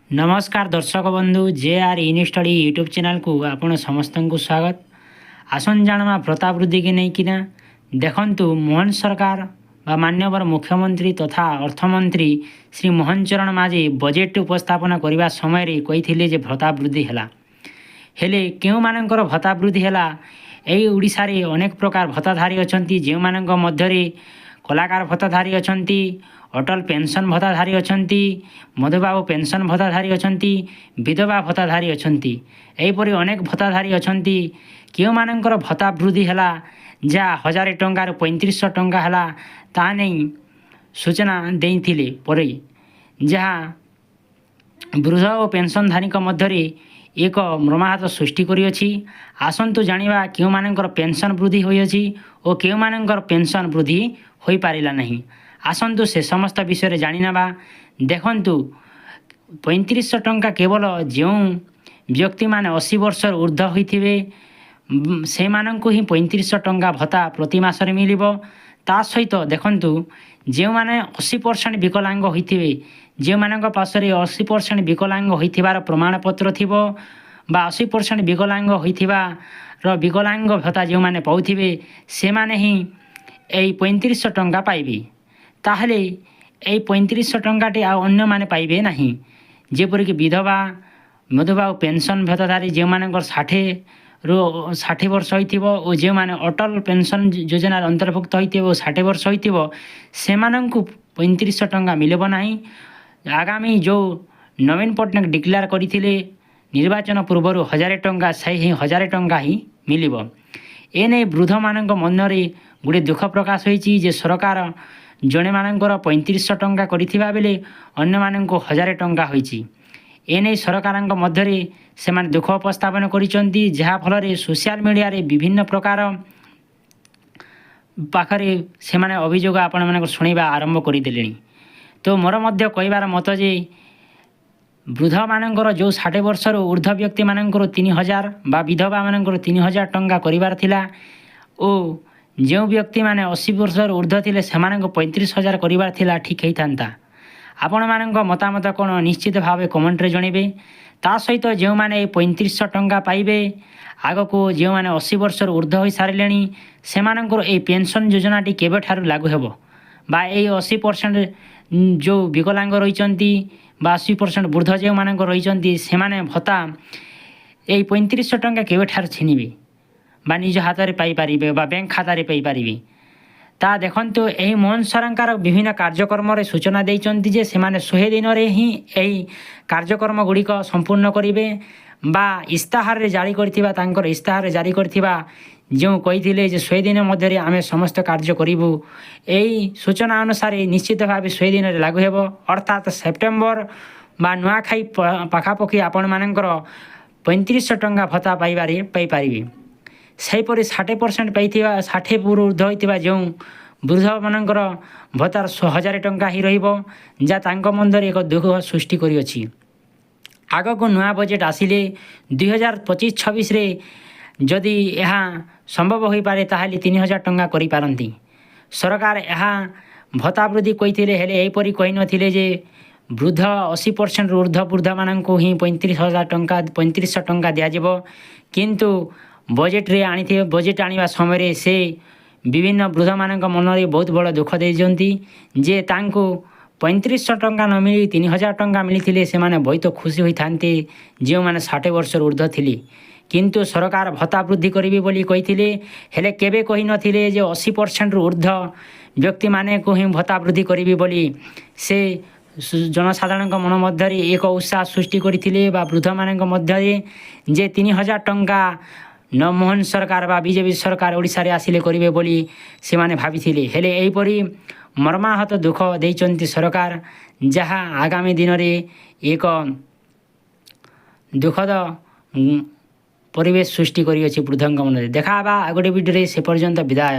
ନମସ୍କାର ଦର୍ଶକ ବନ୍ଧୁ, ଜେ ଆର୍ ୟୁନିଷ୍ଟଡି ୟୁଟ୍ୟୁବ୍ ଚ୍ୟାନେଲ୍କୁ ଆପଣ ସମସ୍ତଙ୍କୁ ସ୍ୱାଗତ। ଆସନ୍ତୁ ଜାଣମା ଭତ୍ତା ବୃଦ୍ଧିକି ନେଇକିନା। ଦେଖନ୍ତୁ, ମୋହନ ସରକାର ବା ମାନ୍ୟବର ମୁଖ୍ୟମନ୍ତ୍ରୀ ତଥା ଅର୍ଥମନ୍ତ୍ରୀ ଶ୍ରୀ ମୋହନ ଚରଣ ମାଝୀ ବଜେଟ୍ ଉପସ୍ଥାପନ କରିବା ସମୟରେ କହିଥିଲେ ଯେ ଭତ୍ତା ବୃଦ୍ଧି ହେଲା। ହେଲେ କେଉଁମାନଙ୍କର ଭତ୍ତା ବୃଦ୍ଧି ହେଲା? ଏଇ ଓଡ଼ିଶାରେ ଅନେକ ପ୍ରକାର ଭତ୍ତାଧାରୀ ଅଛନ୍ତି, ଯେଉଁମାନଙ୍କ ମଧ୍ୟରେ କଳାକାର ଭତ୍ତାଧାରୀ ଅଛନ୍ତି, ଅଟଳ ପେନ୍ସନ୍ ଭତ୍ତାଧାରୀ ଅଛନ୍ତି, ମଧୁବାବୁ ପେନ୍ସନ୍ ଭତ୍ତାଧାରୀ ଅଛନ୍ତି, ବିଧବା ଭତ୍ତାଧାରୀ ଅଛନ୍ତି। ଏହିପରି ଅନେକ ଭତ୍ତାଧାରୀ ଅଛନ୍ତି। କେଉଁମାନଙ୍କର ଭତ୍ତା ବୃଦ୍ଧି ହେଲା, ଯାହା 1000 ଟଙ୍କାରୁ 3500 ଟଙ୍କା ହେଲା, ତାହା ନେଇ ସୂଚନା ଦେଇଥିଲେ ପରେ ଯାହା ବୃଦ୍ଧ ଓ ପେନ୍ସନ୍ଧାରୀଙ୍କ ମଧ୍ୟରେ ଏକ ମର୍ମାହତ ସୃଷ୍ଟି କରିଅଛି। ଆସନ୍ତୁ ଜାଣିବା କେଉଁମାନଙ୍କର ପେନ୍ସନ୍ ବୃଦ୍ଧି ହୋଇଅଛି ଓ କେଉଁମାନଙ୍କର ପେନ୍ସନ୍ ବୃଦ୍ଧି ହୋଇପାରିଲା ନାହିଁ। ଆସନ୍ତୁ ସେ ସମସ୍ତ ବିଷୟରେ ଜାଣିନେବା। ଦେଖନ୍ତୁ, 3500 ଟଙ୍କା କେବଳ ଯେଉଁ ବ୍ୟକ୍ତିମାନେ 80 ବର୍ଷରୁ ଉର୍ଦ୍ଧ୍ୱ ହୋଇଥିବେ, ସେମାନଙ୍କୁ ହିଁ 3500 ଟଙ୍କା ଭତ୍ତା ପ୍ରତି ମାସରେ ମିଳିବ। ତା ସହିତ ଦେଖନ୍ତୁ, ଯେଉଁମାନେ 80% ବିକଳାଙ୍ଗ ହୋଇଥିବେ, ଯେଉଁମାନଙ୍କ ପାଖରେ 80% ବିକଳାଙ୍ଗ ହୋଇଥିବାର ପ୍ରମାଣପତ୍ର ଥିବ ବା 80% ବିକଳାଙ୍ଗ ହୋଇଥିବାର ବିକଳାଙ୍ଗ ଭତ୍ତା ଯେଉଁମାନେ ପାଉଥିବେ, ସେମାନେ ହିଁ ଏଇ 3500 ଟଙ୍କା ପାଇବେ। ତାହେଲେ ଏଇ 3500 ଟଙ୍କାଟି ଆଉ ଅନ୍ୟମାନେ ପାଇବେ ନାହିଁ। ଯେପରିକି ବିଧବା, ମଧୁବାବୁ ପେନ୍ସନ୍ ଭତ୍ତାଧାରୀ, ଯେଉଁମାନଙ୍କର 60ରୁ 60 ବର୍ଷ ହୋଇଥିବ ଓ ଯେଉଁମାନେ ଅଟଳ ପେନ୍ସନ୍ ଯୋଜନାରେ ଅନ୍ତର୍ଭୁକ୍ତ ହୋଇଥିବ ଓ 60 ବର୍ଷ ହୋଇଥିବ, ସେମାନଙ୍କୁ 3500 ଟଙ୍କା ମିଳିବ ନାହିଁ। ଆଗାମୀ ଯେଉଁ ନବୀନ ପଟ୍ଟନାୟକ ଡିକ୍ଲେୟାର କରିଥିଲେ ନିର୍ବାଚନ ପୂର୍ବରୁ 1000 ଟଙ୍କା, ସେଇ ହିଁ 1000 ଟଙ୍କା ହିଁ ମିଳିବ। ଏନେଇ ବୃଦ୍ଧମାନଙ୍କ ମନରେ ଗୁଡ଼ିଏ ଦୁଃଖ ପ୍ରକାଶ ହୋଇଛି ଯେ ସରକାର ଜଣେମାନଙ୍କର 3500 ଟଙ୍କା କରିଥିବା ବେଳେ ଅନ୍ୟମାନଙ୍କୁ 1000 ଟଙ୍କା ହୋଇଛି। ଏନେଇ ସରକାରଙ୍କ ମଧ୍ୟରେ ସେମାନେ ଦୁଃଖ ଉପସ୍ଥାପନ କରିଛନ୍ତି, ଯାହାଫଳରେ ସୋସିଆଲ ମିଡ଼ିଆରେ ବିଭିନ୍ନ ପ୍ରକାର ପାଖରେ ସେମାନେ ଅଭିଯୋଗ ଆପଣମାନଙ୍କୁ ଶୁଣିବା ଆରମ୍ଭ କରିଦେଲେଣି। ତ ମୋର ମଧ୍ୟ କହିବାର ମତ ଯେ ବୃଦ୍ଧମାନଙ୍କର ଯେଉଁ 60 ବର୍ଷରୁ ଉର୍ଦ୍ଧ୍ୱ ବ୍ୟକ୍ତିମାନଙ୍କର 3000 ବା ବିଧବାମାନଙ୍କର 3000 ଟଙ୍କା କରିବାର ଥିଲା ଓ ଯେଉଁ ବ୍ୟକ୍ତିମାନେ 80 ବର୍ଷରୁ ଉର୍ଦ୍ଧ୍ୱ ଥିଲେ, ସେମାନଙ୍କୁ 35,000 କରିବାର ଥିଲା, ଠିକ୍ ହେଇଥାନ୍ତା। ଆପଣମାନଙ୍କ ମତାମତ କ'ଣ, ନିଶ୍ଚିତ ଭାବେ କମେଣ୍ଟରେ ଜଣାଇବେ। ତା ସହିତ ଯେଉଁମାନେ ଏଇ 3500 ଟଙ୍କା ପାଇବେ, ଆଗକୁ ଯେଉଁମାନେ 80 ବର୍ଷରୁ ଉର୍ଦ୍ଧ୍ୱ ହୋଇସାରିଲେଣି, ସେମାନଙ୍କର ଏଇ ପେନ୍ସନ୍ ଯୋଜନାଟି କେବେଠାରୁ ଲାଗୁ ହେବ ବା ଏଇ 80% ଯେଉଁ ବିକଳାଙ୍ଗ ରହିଛନ୍ତି ବା 80% ବୃଦ୍ଧ ଯେଉଁମାନଙ୍କ ରହିଛନ୍ତି, ସେମାନେ ଭତ୍ତା ଏଇ 3500 ଟଙ୍କା କେବେଠାରୁ ଛିନିବେ ବା ନିଜ ହାତରେ ପାଇପାରିବେ ବା ବ୍ୟାଙ୍କ ଖାତାରେ ପାଇପାରିବେ? ତା ଦେଖନ୍ତୁ, ଏହି ମୋହନ ସରକାର ବିଭିନ୍ନ କାର୍ଯ୍ୟକ୍ରମରେ ସୂଚନା ଦେଇଛନ୍ତି ଯେ ସେମାନେ 100 ଦିନରେ ହିଁ ଏହି କାର୍ଯ୍ୟକ୍ରମ ଗୁଡ଼ିକ ସମ୍ପୂର୍ଣ୍ଣ କରିବେ ବା ଇସ୍ତାହାରରେ ଜାରି କରିଥିବା, ତାଙ୍କର ଇସ୍ତାହାରରେ ଜାରି କରିଥିବା ଯେଉଁ କହିଥିଲେ ଯେ 100 ଦିନ ମଧ୍ୟରେ ଆମେ ସମସ୍ତ କାର୍ଯ୍ୟ କରିବୁ, ଏହି ସୂଚନା ଅନୁସାରେ ନିଶ୍ଚିତ ଭାବେ 100 ଦିନରେ ଲାଗୁ ହେବ। ଅର୍ଥାତ୍ ସେପ୍ଟେମ୍ବର ବା ନୂଆଖାଇ ପାଖାପାଖି ଆପଣମାନଙ୍କର 3500 ଟଙ୍କା ଭତ୍ତା ପାଇପାରିବେ। ସେହିପରି 60% ପାଇଥିବା, 60ରୁ ଉର୍ଦ୍ଧ୍ୱ ହୋଇଥିବା ଯେଉଁ ବୃଦ୍ଧମାନଙ୍କର ଭତ୍ତାର 1000 ଟଙ୍କା ହିଁ ରହିବ, ଯାହା ତାଙ୍କ ମଧ୍ୟରେ ଏକ ଦୁଃଖ ସୃଷ୍ଟି କରିଅଛି। ଆଗକୁ ନୂଆ ବଜେଟ୍ ଆସିଲେ 2025-26ରେ ଯଦି ଏହା ସମ୍ଭବ ହୋଇପାରେ, ତାହେଲେ 3000 ଟଙ୍କା କରିପାରନ୍ତି। ସରକାର ଏହା ଭତ୍ତା ବୃଦ୍ଧି କହିଥିଲେ, ହେଲେ ଏହିପରି କହିନଥିଲେ ଯେ ବୃଦ୍ଧ 80%ରୁ ଉର୍ଦ୍ଧ୍ୱ ବୃଦ୍ଧମାନଙ୍କୁ ହିଁ 35,000 ଟଙ୍କା, 3500 ଟଙ୍କା ଦିଆଯିବ। କିନ୍ତୁ ବଜେଟ୍ରେ ଆଣିଥିବେ, ବଜେଟ୍ ଆଣିବା ସମୟରେ ସେ ବିଭିନ୍ନ ବୃଦ୍ଧମାନଙ୍କ ମନରେ ବହୁତ ବଡ଼ ଦୁଃଖ ଦେଇଛନ୍ତି ଯେ ତାଙ୍କୁ 3500 ଟଙ୍କା ନ ମିଳି 3000 ଟଙ୍କା ମିଳିଥିଲେ ସେମାନେ ବହୁତ ଖୁସି ହୋଇଥାନ୍ତେ, ଯେଉଁମାନେ 60 ବର୍ଷରୁ ଉର୍ଦ୍ଧ୍ୱ ଥିଲେ। କିନ୍ତୁ ସରକାର ଭତ୍ତା ବୃଦ୍ଧି କରିବେ ବୋଲି କହିଥିଲେ, ହେଲେ କେବେ କହିନଥିଲେ ଯେ 80%ରୁ ଉର୍ଦ୍ଧ୍ୱ ବ୍ୟକ୍ତିମାନଙ୍କୁ ହିଁ ଭତ୍ତା ବୃଦ୍ଧି କରିବେ ବୋଲି। ସେ ଜନସାଧାରଣଙ୍କ ମନ ମଧ୍ୟରେ ଏକ ଉତ୍ସାହ ସୃଷ୍ଟି କରିଥିଲେ ବା ବୃଦ୍ଧମାନଙ୍କ ମଧ୍ୟରେ ଯେ 3000 ଟଙ୍କା ମୋହନ ସରକାର ବା ବିଜେପି ସରକାର ଓଡ଼ିଶାରେ ଆସିଲେ କରିବେ ବୋଲି ସେମାନେ ଭାବିଥିଲେ। ହେଲେ ଏହିପରି ମର୍ମାହତ ଦୁଃଖ ଦେଇଛନ୍ତି ସରକାର, ଯାହା ଆଗାମୀ ଦିନରେ ଏକ ଦୁଃଖଦ ପରିବେଶ ସୃଷ୍ଟି କରିଅଛି ବୃଦ୍ଧଙ୍କ ମନରେ। ଦେଖା ହେବା ଆଉ ଗୋଟେ ଭିଡ଼ିଓରେ, ସେ ପର୍ଯ୍ୟନ୍ତ ବିଦାୟ।